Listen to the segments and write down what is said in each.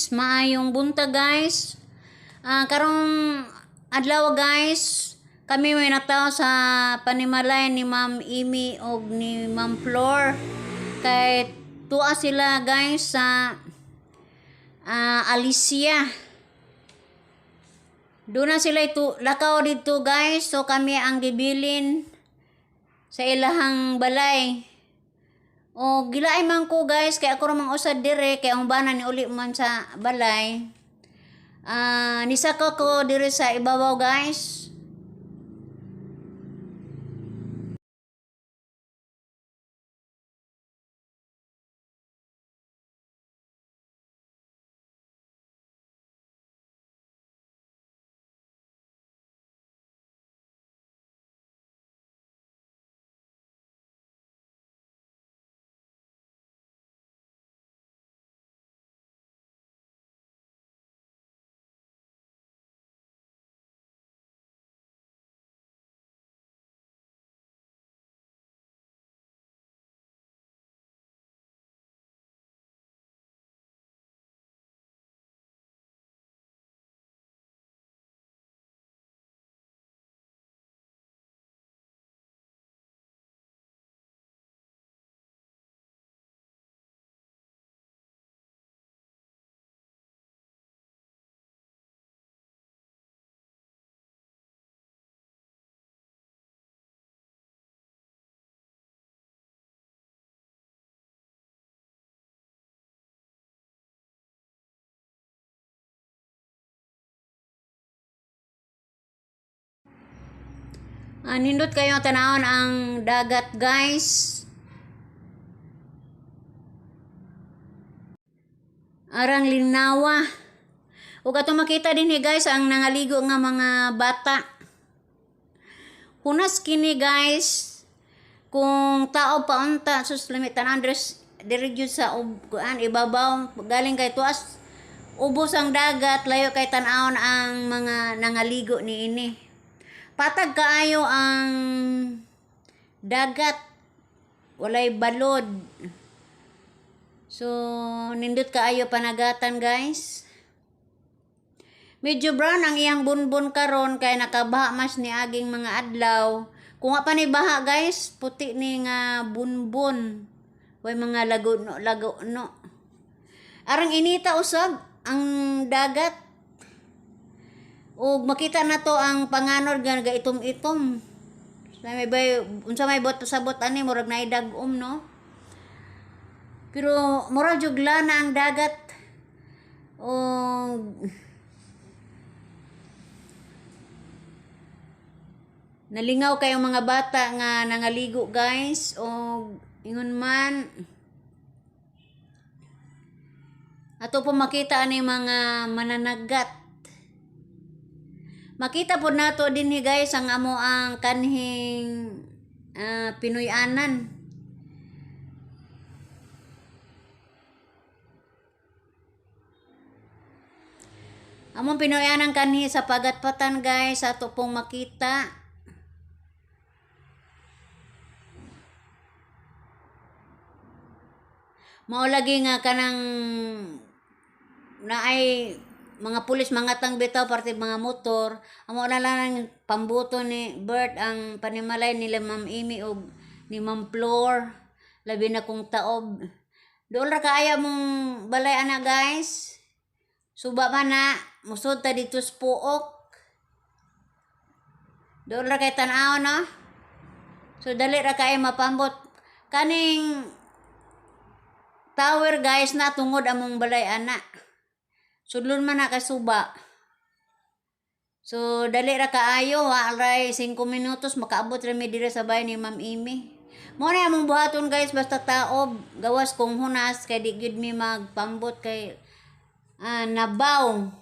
Guys, maayong buntag, guys. Karong adlaw, guys, kami may nataw sa panimalay ni Ma'am Amy og ni Ma'am Flor. Kay tuwa sila, guys, sa Alicia. Doon na sila ito, lakaw dito, guys. So kami ang gibilin sa ilahang balay. O gilaay man ko, guys, kay ako ra mang usad dire kay ang bana ni uli man sa balay. Nisaka ko dire sa ibabaw, guys. Nindot kayo tanawon ang dagat, guys. Arang linawa. Ug ato makita din guys, ang nangaligo nga mga bata. Hunas kini, guys. Kung tao pa unta sus limit tanan Andres diri gyud sa kuan ibabaw galing kay tuas ubos ang dagat, layo kay tan-awon ang mga nangaligo niini. Patag kaayo ang dagat. Walay balod. So, nindot kaayo panagatan, guys. Medyo brown ang iyang bunbun karon kay nakabaha mas ni aging mga adlaw. Kung wa pa ni baha, guys, puti ni nga bunbun. Way mga lago lago no. Arang inita usab ang dagat. Ug makita na to ang panganod nga nagaitom-itom. Sa may bay unsa may bot pasabot ani, murag naay dag-om, no. Pero murag jud na ang dagat. Og nalingaw kayong mga bata nga nangaligo, guys, og ingon man ato po makita ani mga mananagat. Makita po nato dinhi, guys, ang amo ang kanhing Pinoy-anan. Among Pinoy-anan kanhi sa Pagatpatan, guys, ato pong makita. Mao lagi nga kanang naay mga pulis mangatang bitaw parte mga motor. Amo na lang pambuto ni Bert ang panimalay nila Ma'am Amy og ni Ma'am Flor, labi na kung taob. Dool ra kaaya mong balay ana, guys. Suba man na musod ta dito sa Puok. Dool ra kay tan-aw, no. So dali ra kay mapambot kaning tower, guys, na tungod among balay ana. Sudlon man na kay suba. So dali ra kaayo, wa ray 5 minutos makaabot ra mi diri sa balay ni Ma'am Amy. Mo na among buhaton, guys, basta taob, gawas kung hunas kay di gyud mi magpambot kay nabaw.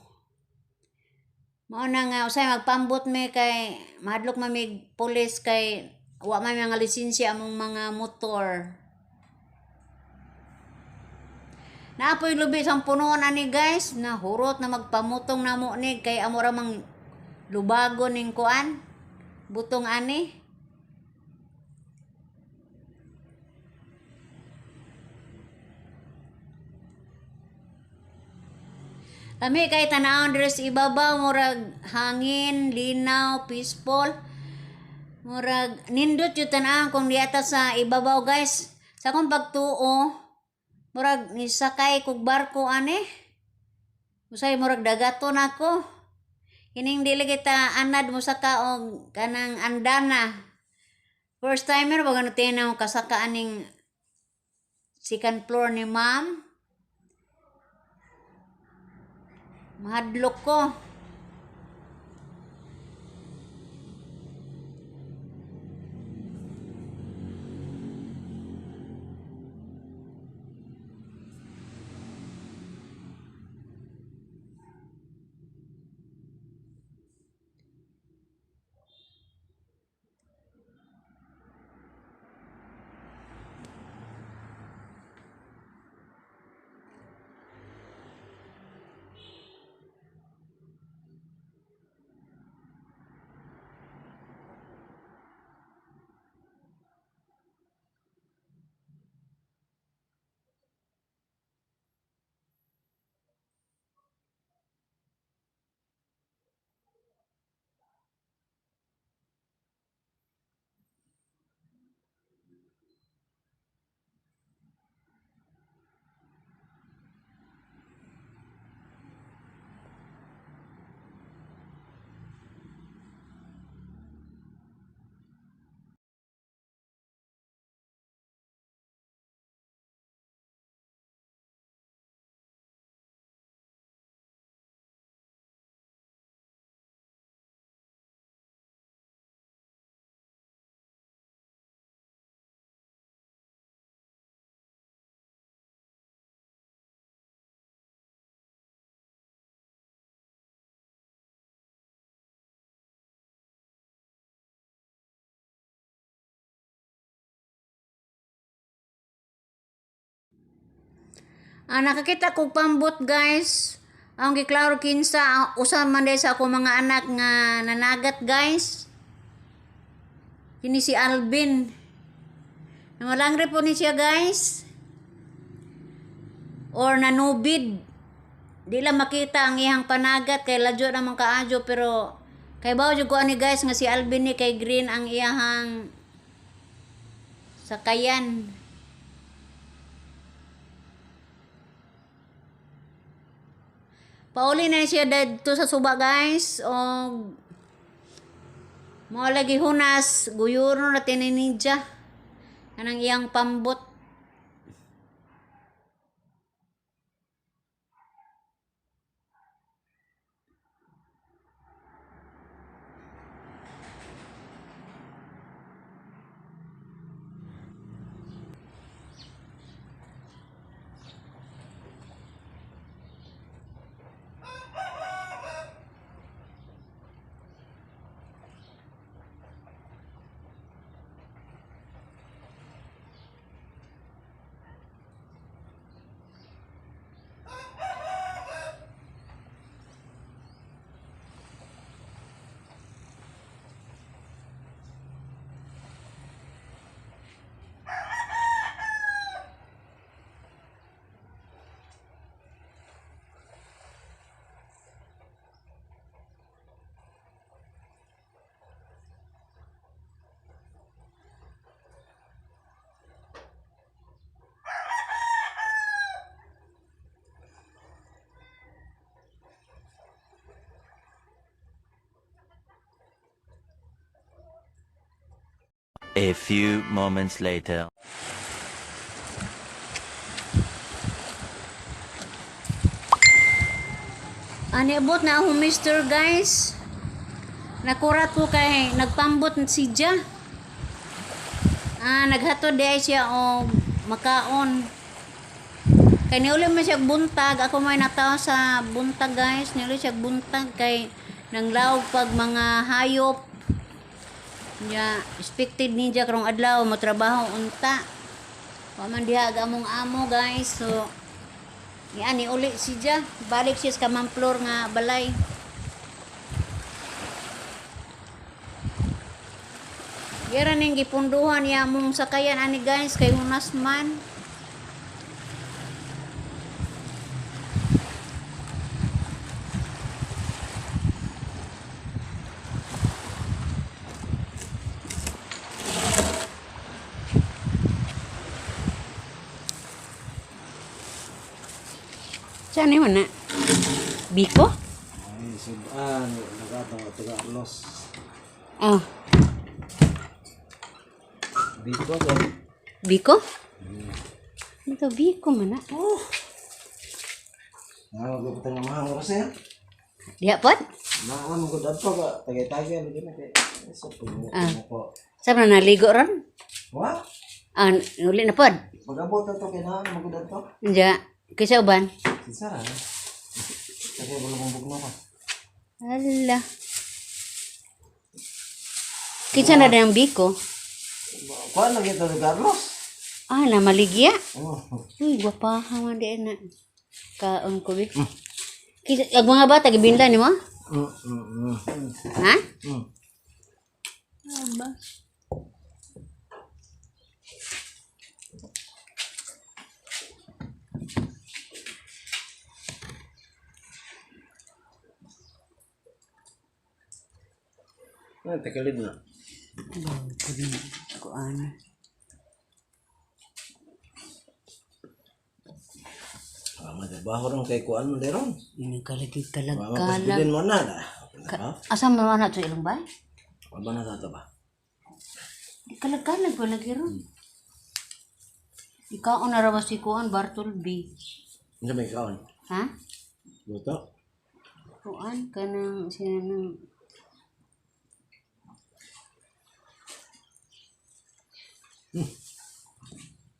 Mao na nga usay magpambot mi kay mahadlok man mig pulis kay wa man mga lisensya among mga motor. Naapoy lubi sang punuan ani, guys, na hurot na magpamutong namo ni kay amo ra mang lubago ning kuan butong ani. Lami kay tanawon diri sa ibabaw, murag hangin, linaw, peaceful. Murag nindot jud tan-awon kung diata sa ibabaw, guys. Sa akong pagtuo, murag nisakay kog barko ani. Usay murag dagaton ako. Kining dili kita anad mosaka og kanang andana. First timer ba gano tinaw kasaka aning second floor ni ma'am. Mahadlok ko. Ah, nakakita kog pambot, guys. Ang giklaro kinsa ang usa man diay sa ako mga anak nga nanagat, guys. Kini si Alvin. Namalangre po ni siya, guys. Or nanubid. Di lang makita ang iyang panagat kay ladyo naman kaadyo, pero kay bawo jud ko ani, guys, nga si Alvin ni kay green ang iyahang sakayan. Pauli na siya didto sa suba, guys. O mao lagi hunas, guyuro na tininidya. Anang iyang pambot. A few moments later. Ani abot na akong mister, guys. Nakurat ko kay nagpambot si Ja. Ah, naghatod di ay siya og makaon. Kay niuli man siya buntag, ako may nataw sa buntag, guys. Niuli siya buntag kay nanglaog pag mga hayop. Nya expected niya karong adlaw mo trabaho unta. Wa man diha ang among amo, guys. So niani uli si Ja. Balik siya sa kamamplor nga balay. Yara ning gipunduhan niya mong sakayan ani, guys, kay hunas man. Saan yun na? Biko? Ay, sudan. Nagatong ito los. Oh, Biko ko. biko? Ano to, biko man na? Oh. Nga, magpapatang ng mga oras niya. Diha pod? Naa, magudad pa ba? Tagay-tagay, lagi na kay. So, Ah. pag ko. Saan na naligo ron? Wa? Ah, uli na pod. Pag-abot na to, kay naa, magudad to. Diya, kaysa uban? Sinsara, eh. Tagay, wala mong bugno ka. Ala. Kinsa na din ang biko? Kuha lang ito ni Carlos. Ah, na maligya. Oh. Uy, gwapaha man di na. Kaon ko bi. Kinsa ag mga bata gibinla nimo? Ha? Mm. Aba. Ay, tagalid na. Kuan. Ah, madabaho ron kay kuan mo deron. Ini kalagi kalag Mama kalag. pasbilin mo na da. Ka asa man ana to ilong bay? Aba na sa ba? Di kalag kalag pa lagi ron. Ikaw na ra ba si kuan Bartol B? Ano may kaon? Ha? Luto? Kuan kanang siya nang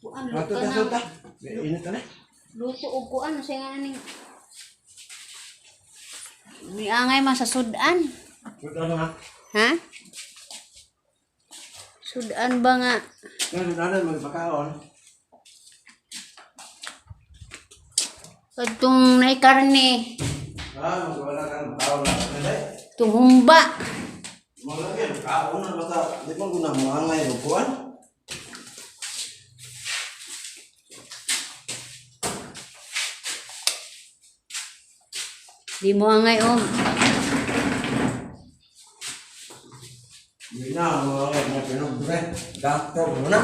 kuan Luto luto ta na luto. Init na. luto og kuan siya nga ning Miangay man sa sudan. Luto na nga. Ha? Sudan ba nga? Ano na magpakaon? Katong nay karne, Ah, magwala ka ng kaon na. Dai. itong humba. Mo lang yan, kaon na basta di pa guna mo angay og kuan. Di mo angay og. Di na mo angay mo pinubre. Doctor mo na.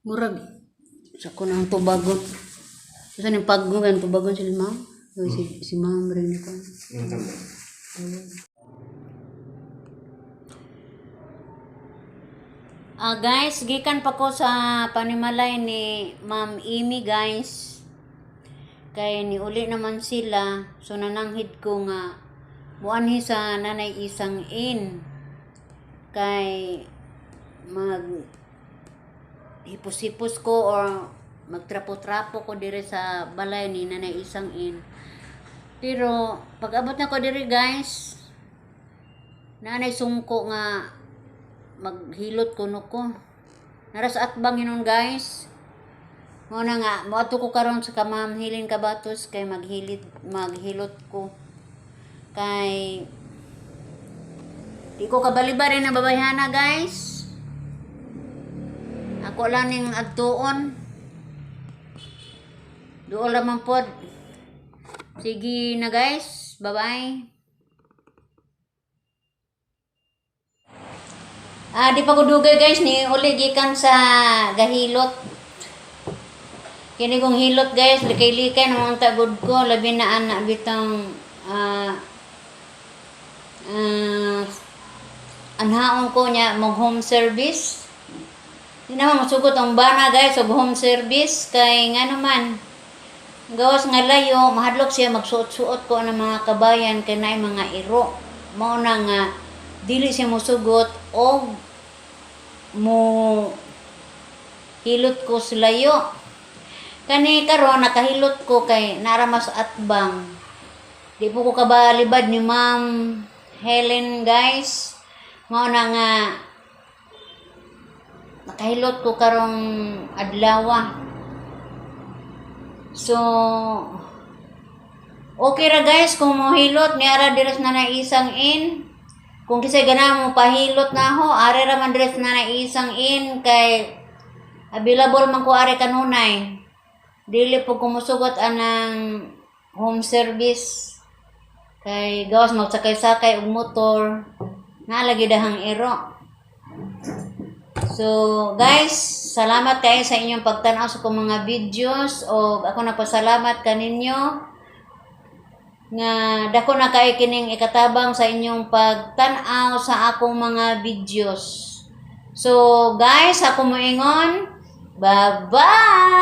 Murag sa ko nang tubagon. Sa ning paggo ang tubagon si ma'am. Si ma'am rin ko. Ah guys, gikan pa ko sa panimalay ni Ma'am Amy guys. Kay niuli naman sila, so nananghid ko nga muanhi sa Nanay Isang Inn. Kay mag hipos-hipos ko or magtrapo-trapo ko dire sa balay ni Nanay Isang Inn. Pero pag abot na ko dire guys, nanay sungko nga maghilot kuno ko. Nara sa atbang hinon guys. Mo na nga, moadto ko karon sa kamam Hilin Kabatos kay maghilit maghilot ko. Kay di ko kabaliba rin na babayhana guys. Ako lang ning agtuon. Duol lamang pod. Sige na guys. Bye-bye. Ah, di pa ko dugay guys ni uli gikan sa gahilot. Kini kong hilot guys, likay-likay naman ang tagod ko, labi na ana bitang ah anhaon ko niya mag home service. Di naman masugot ang bana guys og home service kay nga naman gawas nga layo mahadlok siya magsuot-suot ko ng mga kabayan kay naay mga iro. Mao na nga dili siya mosugot og mo hilot ko sa layo. Kani karon nakahilot ko kay nara mas atbang. Di po ko kabalibad ni Ma'am Helen guys. Mao na nga nakahilot ko karong adlaw. So okay ra guys kung mohilot ni ara diri sa Nanay Isang Inn. Kung kisay gana mo pahilot na ho, are ra man diri sa Nanay Isang Inn kay available man ko are kanunay. Dili po kumusugot anang home service. Kay gawas magsakay-sakay og motor, naa lagi dahang iro. So, guys, salamat kayo sa inyong pagtanaw sa akong mga videos o ako nagpasalamat kaninyo nga dako na kay kining ikatabang sa inyong pagtan-aw sa akong mga videos. So, guys, ako moingon, bye-bye!